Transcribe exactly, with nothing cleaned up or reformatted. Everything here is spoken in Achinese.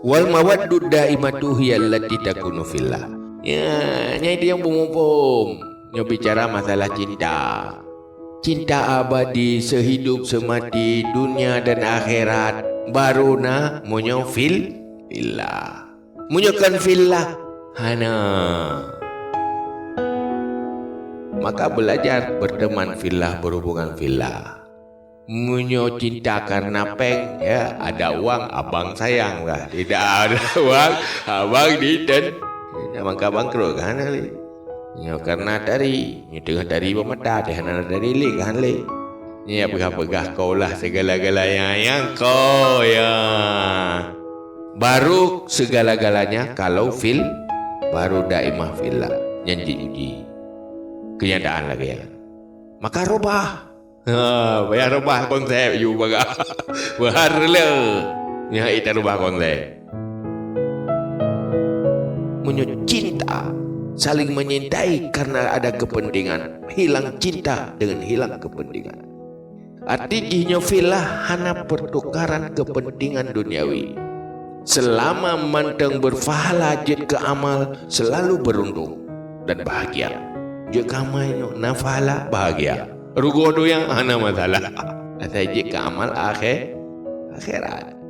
Wal mawaddud daimatu hiya allati takunu fillah. Ya, nyai dia nyang beumuphom. Nyoe bicara masalah cinta. Cinta abadi, sehidup semati, dunia dan akhirat. Baru na meunyoe fil, fillah. Meunyoe kon fillah, hana. Maka belajar berteman fillah, berhubungan fillah. Meunyoe cinta karena péng, ya, ada uang abang sayang lah. Tidak ada uang, abang diten. Tidak maka bangkrut kan, kali. Nyoe karena tari, nyoe teungoh tari bak mata, teuh hana tari lé, kan lé. Nyoe peugah-peugah kau lah segala-galanya nyang kau, ya. Baru segala-galanya kalau fil, baru daimah fillah. Nyan jih uji. Kenyataan lagée nyan. Maka rubah. Ha, payah rubah konsep yu baga. Bahar le. Nyan ita rubah konsep. Meunyoe cinta, saling menyintai karena ada kepentingan, hilang cinta dengan hilang kepentingan. Arti jih nyoe fillah hana pertukaran kepentingan duniawi. Selama mantong berpahala jeuet keu amal, selalu beruntung dan bahagia. Jeuet keu amal nyoe na pahala, bahagia. Rugoe donya hana masalah. Asai jeuet keu amal akhé-, akhirat.